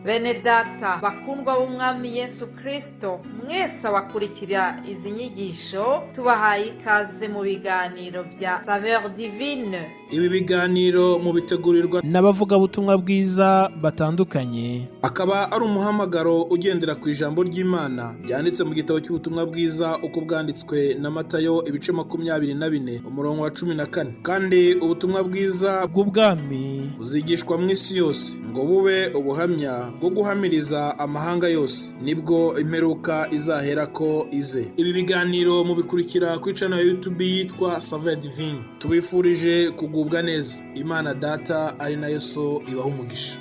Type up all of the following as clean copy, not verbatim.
Bene data bakundwa b'Umwami Yesu Kristo, mwese abakurikira izi nyigisho, tubahaye ikaze mu biganiro bya Saveur Divine. Ibi biganiro mubitegurirwa n'abavugabutumwa bwiza batandukanye, akaba ari umuhamagaro ugendera ku ijambo ry'Imana ryanditse mu gitabo cy'ubutumwa bwiza uko bwanditswe na Matayo, ibice 24, umurongo wa 14. Kandi ubutumwa bwiza bw'ubwami buzigishwa mu isi yose ngo bube ubuhamya bwo guhamiriza amahanga yose, nibwo imperuka izaherako ize. Ibi biganiro mubikurikira kuri channel ya YouTube yitwa Saveur Divine. Tubifurije kugubwa neza. Imana Data ari nayo So ibaha umugisha.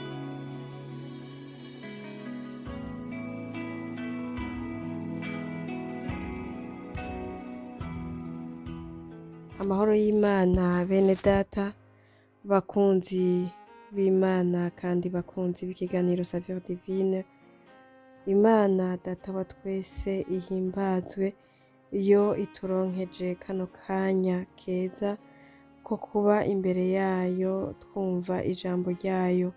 Amahoro y'Imana, bene data, bakunzi b'Imana kandi bakunzi b'ikiganiro Saveur Divine. Imana Data wa twese ihimbazwe, iyo ituronkeje kano kanya keza ko kuba imbere yayo twumva ijambo ryayo.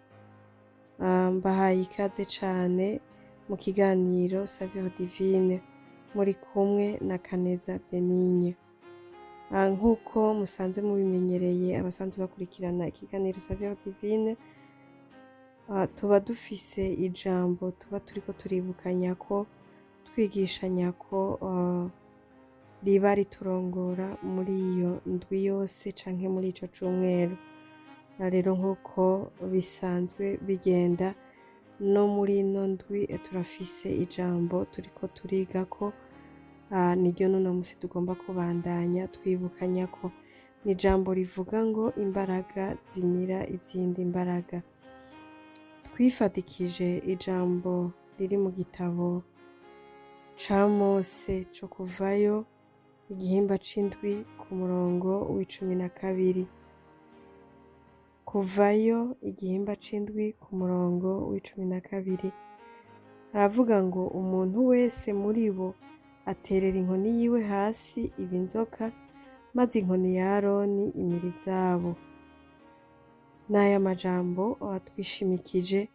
Mbahaye ikaze cane mu kiganiro Saveur Divine, muri kumwe na Kaneza Benigne. Nk'uko musanzwe mubimenyereye, abasanzwe bakurikirana ikiganiro Saveur Divine, tuba dufise ijambo tuba turiko turibukanya ko twigishanya ko riba riturongora muri iyo ndwi yose canke muri ico cumweru. Rero nk'uko bisanzwe bigenda, no muri ino ndwi turafise ijambo turiko turigako, niryo n'uno musi tugomba kubandanya twibukanya ko ni ijambo rivuga ngo imbaraga zimira izindi mbaraga. Twifatikije ijambo riri mu gitabo ca Mose co Kuvayo, igihimba c'indwi, ku murongo w'12. Kuvayo igihimba c'indwi ku murongo w'12 haravuga ngo: umuntu wese muri bo aterera inkoni yiwe hasi iba inzoka, maze inkoni ya Aroni imira izabo. N'aya majambo twishimikije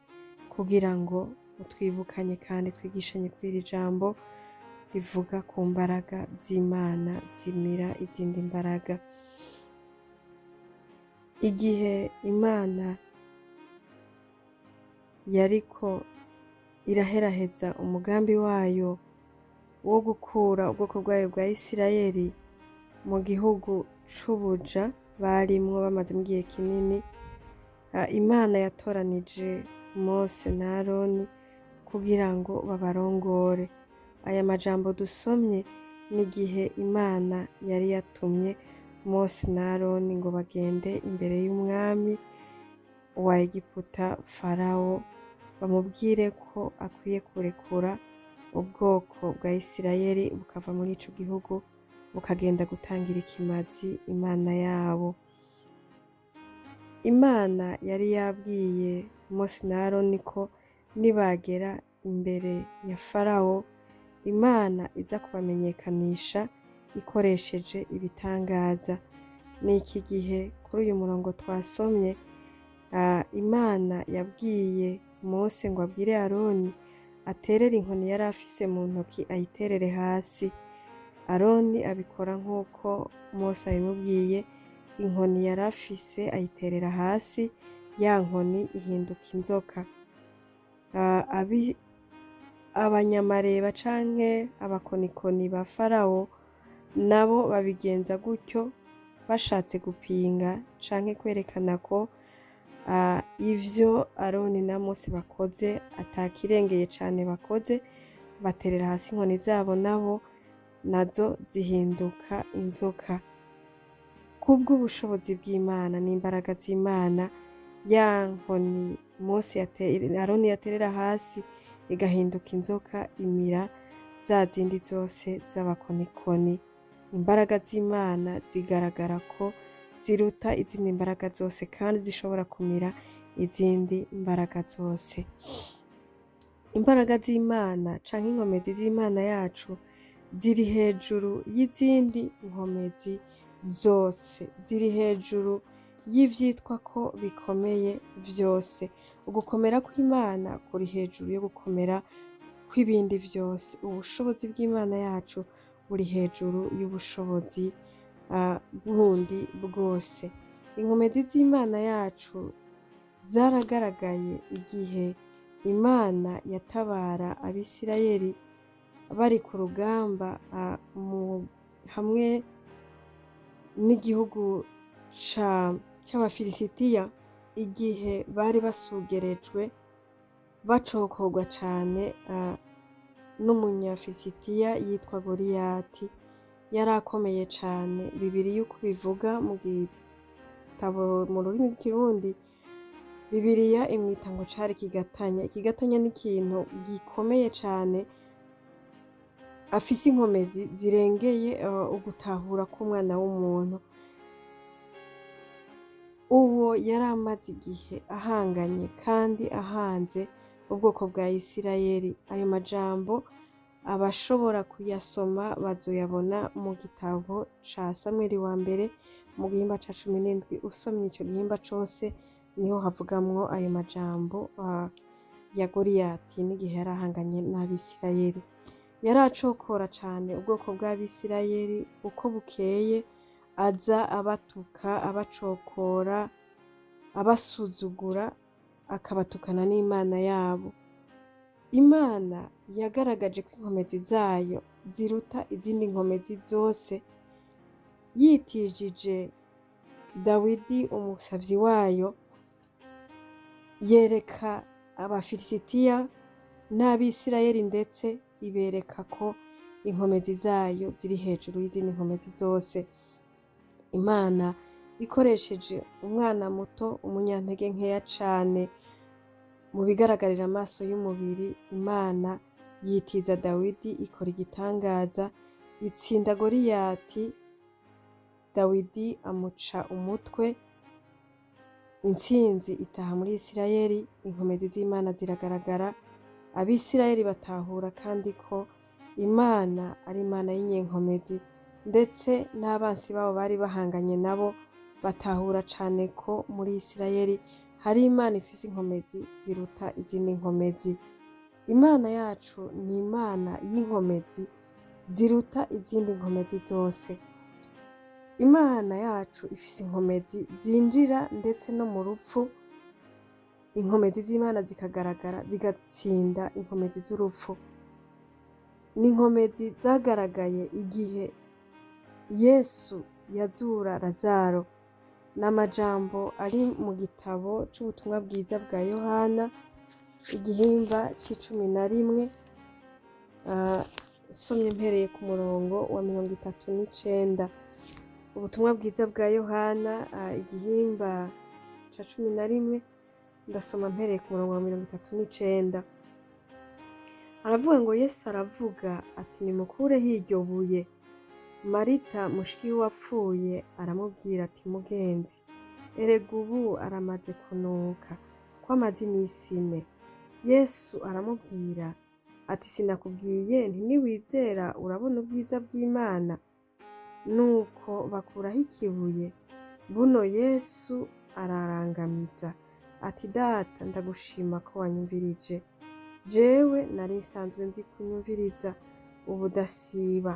kugira ngo twibukanye kandi twigishanye kuri iri jambo rivuga ku mbaraga z'Imana zimira izindi mbaraga. Igihe Imana yariko iraheraheza umugambi wayo wo gukura ubwoko bwayo bwa Isirayeli mu gihugu c'ubuja barimwo bamaze igihe kinini, Imana yatoranije Mose na Aroni kugira ngo babarongore. Aya majambo dusomye n'igihe Imana yari yatumye Mose na Aroni ngo bagende imbere y'umwami wa Egiputa Farawo, bamubwire ko akwiye kurekura ubwoko bwa Isirayeli bukava muri ico gihugu bukagenda gutangira ikimazi Imana yabo. Imana yari yabwiye Mose na Aroni ko nibagera imbere ya Farawo, Imana iza kubamenyekanisha ikoresheje ibitangaza. Ni iki gihe kuri uyu murongo twasomye, Imana yabwiye Mose ngo abwire Aroni aterere inkoni yari afise mu ntoki, ayiterere hasi. Aroni abikora nk'uko Mose abimubwiye, inkoni yari afise ayiterera hasi, ya nkoni ihinduka inzoka. Abanyamareba canke abakonikoni ba Farawo nabo babigenza gutyo, bashatse gupinga canke kwerekana ko ivyo Aroni na Mose bakoze atakirengeye cane bakoze, baterera hasi inkoni zabo, nabo nazo zihinduka inzoka. Kubw'ubushobozi bw'Imana n'imbaraga z'Imana, ya nkoni Mose Aroni yaterera hasi igahinduka inzoka, imira za zindi zose z'abakonikoni. Imbaraga z'Imana zigaragara ko ziruta izindi mbaraga zose kandi zishobora kumira izindi mbaraga zose. Imbaraga z'Imana canke inkomezi z'Imana yacu ziri hejuru y'izindi nkomezi zose, ziri hejuru y'ivyitwa ko bikomeye vyose. Ugukomera kw'Imana kuri hejuru yo gukomera kw'ibindi vyose. Ubushobozi bw'Imana yacu buri hejuru y'ubushobozi bundi bwose. Inkomezi z'Imana yacu zaragaragaye igihe Imana yatabara Abisirayeli bari ku rugamba hamwe n'igihugu c'Abafilisitiya, igihe bari basugerejwe bacokorwa cane n'umunyafilisitiya yitwa Goliyati. Yari akomeye cane. Bibiliya uko ibivuga mu gitabo mu rurimi rw'ikirundi, Bibiliya imwita ngo cari ikigatanya. Ikigatanya ni ikintu gikomeye cane, afise inkomezi zirengeye ugutahura k'umwana w'umuntu. Uwo yari amaze igihe ahanganye kandi ahanze ubwoko bwa Isirayeli. Ayo majambo abashobora kuyasoma bazoyabona mu gitabo ca Samweli wa mbere mu gihimba ca 17. Usomye ico gihimba cose niho havugamwo ayo majambo ya Goliyati n'igihe yari ahanganye n'Abisirayeli. Yari acokora cane ubwoko bw'Abisirayeli uko bukeye, aza abatuka, abacokora, abasuzugura, akabatukana n'Imana yabo. Imana yagaragaje ko inkomezi zayo ziruta izindi nkomezi zose, yitijije Dawidi umusavyi wayo, yereka Abafilisitiya n'Abisirayeli, ndetse ibereka ko inkomezi zayo ziri hejuru y'izindi nkomezi zose. Imana ikoresheje umwana muto, umunyantege nkeya cane mu bigaragarira amaso y'umubiri, Imana yitiza Dawidi, ikora igitangaza, itsinda Goliyati, Dawidi amuca umutwe, intsinzi itaha muri Isirayeli, inkomezi z'Imana ziragaragara, Abisirayeli batahura kandi ko Imana ari Imana y'inyenkomezi, ndetse n'abansi babo bari bahanganye nabo batahura cane ko muri Isirayeli hari Imana ifise inkomezi ziruta izindi nkomezi. Imana yacu ni Imana y'inkomezi ziruta izindi nkomezi zose. Imana yacu ifise inkomezi zinjira ndetse no mu rupfu, inkomezi z'Imana zikagaragara zigatsinda inkomezi z'urupfu. Ni inkomezi zagaragaye igihe Yesu yazura Lazaro. Ni amajambo ari mu gitabo c'ubutumwa bwiza bwa Yohana, igihimba c'11, nsomye mpereye ku murongo wa 39. Ubutumwa bwiza bwa Yohana, igihimba ca 11, ndasoma mpereye ku murongo wa 39. Aravuga ngo Yesu aravuga ati: "Nimukureho iryo buye." Marita mushiki w'uwapfuye aramubwira ati: "Mugenzi, erega ubu aramaze kunuka, ko amaze imisi 4." Yesu aramubwira ati: "Sinakubwiye nti niwizera urabona ubwiza bw'Imana?" Nuko bakuraho ikibuye. Buno Yesu ararangamiza ati: "Data, ndagushima ko wanyumvirije. Jewe nari nsanzwe nzi kunyumviriza ubudasiba,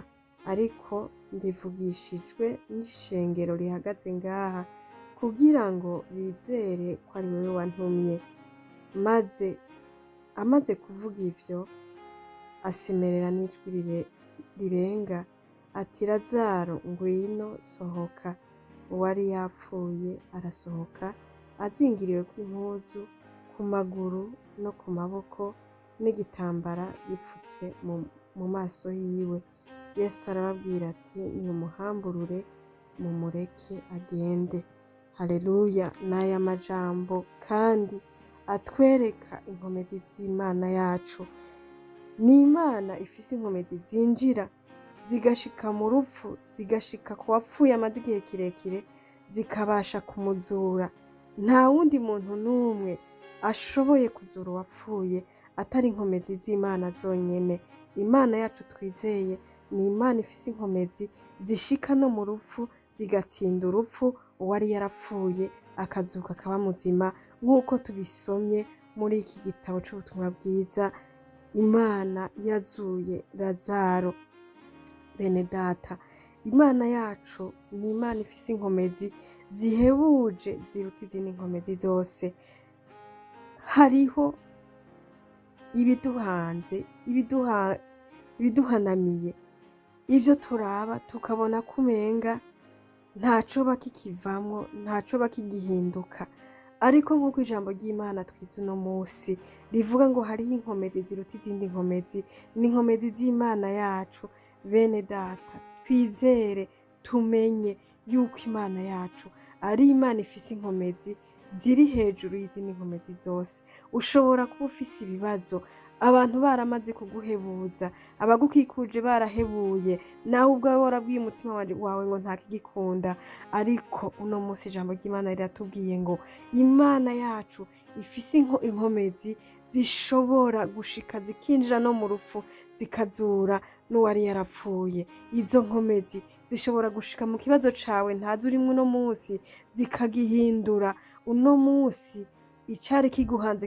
ariko mbivugishijwe n'ishengero rihagaze ngaha, kugira ngo bizere ko ari wewe wantumye." Maze amaze kuvuga ivyo, asemerera n'ijwi rirenga ati: "Lazaro, ngwino sohoka." Uwari yapfuye arasohoka, azingiriwe kw'impuzu ku maguru no ku maboko n'igitambara gipfutse mu maso yiwe. Yesu arababwira ati: "Nimuhamburure, mumureke agende." Haleluya! N'aya majambo kandi atwereka inkomezi z'Imana yacu. Ni Imana ifise inkomezi zinjira zigashika mu rupfu, zigashika ku wapfuye amaze igihe kirekire, zikabasha kumuzura. Nta wundi muntu n'umwe ashoboye kuzura uwapfuye atari inkomezi z'Imana zonyene. Imana yacu twizeye ni Imana ifise inkomezi zishika no mu rupfu, zigatsinda urupfu, uwari yarapfuye akazuka akaba muzima, nk'uko tubisomye muri iki gitabo c'ubutumwa bwiza. Imana yazuye Lazaro. Bene data, Imana yacu ni Imana ifise inkomezi zihebuje, ziruta izindi nkomezi zose. Hariho ibiduhanze, ibiduhanamiye, ivyo turaba tukabona ko umenga ntacoba kikivamwo, ntacoba kigihinduka. Ariko nk'uko ijambo ry'Imana twize uno musi rivuga ngo hariho inkomezi ziruta izindi nkomezi, ni inkomezi z'Imana yacu. Bene data, twizere, tumenye yuko Imana yacu ari Imana ifise inkomezi ziri hejuru y'izindi nkomezi zose. Ushobora kuba ufise ibibazo, abantu baramaze kuguhebuza, abagukikuje barahebuye, nawe ubwawe warabwiye umutima wawe ngo ntakigikunda. Ariko uno munsi ijambo ry'Imana riratubwiye ngo Imana yacu ifise inkomezi zishobora gushika zikinjira no mu rupfu, zikazura n'uwari yarapfuye. Izo nkomezi zishobora gushika mu kibazo cawe ntazi urimwo uno munsi, zikagihindura. Uno munsi icari kiguhanze,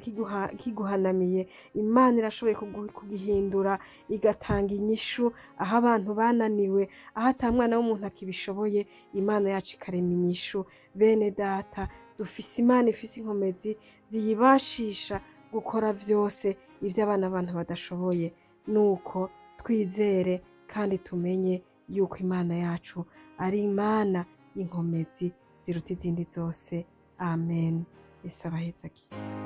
kiguhanamiye, Imana irashoboye kugihindura, igatanga inyishu aho abantu bananiwe, aho ata mwana w'umuntu akibishoboye. Imana yacu ikarema inyishu. Bene data, dufise Imana ifise inkomezi ziyibashisha gukora vyose ivyo abana b'abantu badashoboye. Nuko twizere kandi tumenye yuko Imana yacu ari Imana y'inkomezi ziruta izindi zose. Amen. Yesu abahezagire.